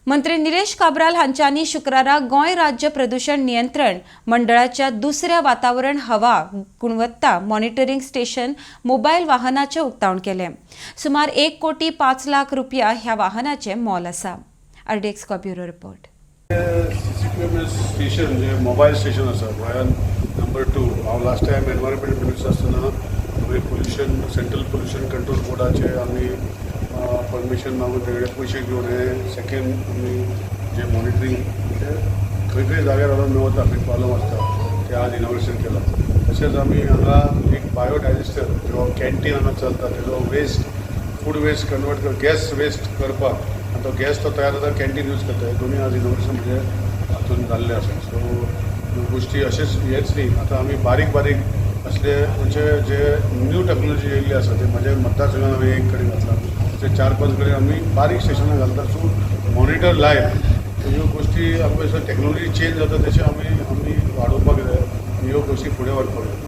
मंत्री निलेश काब्राल हांच्यांनी शुक्रारा गोंय राज्य प्रदूषण नियंत्रण मंडळाच्या दुसऱ्या वातावरण हवा गुणवत्ता मॉनिटरींग स्टेशन मोबायल वाहनाचें उक्तावण केलें. सुमार 1 कोटी 5 लाख रुपया ह्या वाहनाचें मोल आसा. RDX bureau report. CCQMS station जे मोबायल स्टेशन आसा, गोंयांत नंबर टू. हांव लास्ट टायम एनवायरमेंट मिनिस्टर आसतना आमी पोल्युशन, सेंट्रल पोल्युशन कंट्रोल बोर्डाचे आमी परमिशन मागून तेगेले पयशे घेवन हे सेकेंड आमी जे मॉनिटरींग, म्हणजे खंय खंय जाग्यार व्हरून मेवता, खंय प्रॉब्लम आसता, ते आज इनॉग्रेशन केलां. तशेंच आमी हांगा एक बायोडायजेस्टर जो कॅन्टीन हांगा चलता, तेजो वेस्ट, फूड वेस्ट कन्वर्ट कर गॅस वेस्ट करपाक आनी तो गॅस तो तयार जाता, कॅन्टीन यूज करता. हे दोनूय आज इनोग्रेशन म्हणजे हातून जाल्लें आसा. सो ह्यो गोश्टी अशेंच हेच न्ही, आतां आमी बारीक बारीक असले म्हणजे जे न्यू टेक्नॉलॉजी येयल्ली आसा, ते म्हाज्या मतदारसंघात हांवें एक कडेन घातला, तशें चार पांच कडेन आमी बारीक स्टेशनां घालता. सो मॉनिटर लायव्ह ह्यो गोश्टी आमकां टॅक्नॉलॉजी चेंज जाता, तशें आमी आमी वाडोवपाक जाय आनी ह्यो गोश्टी फुडें व्हरपाक जाय.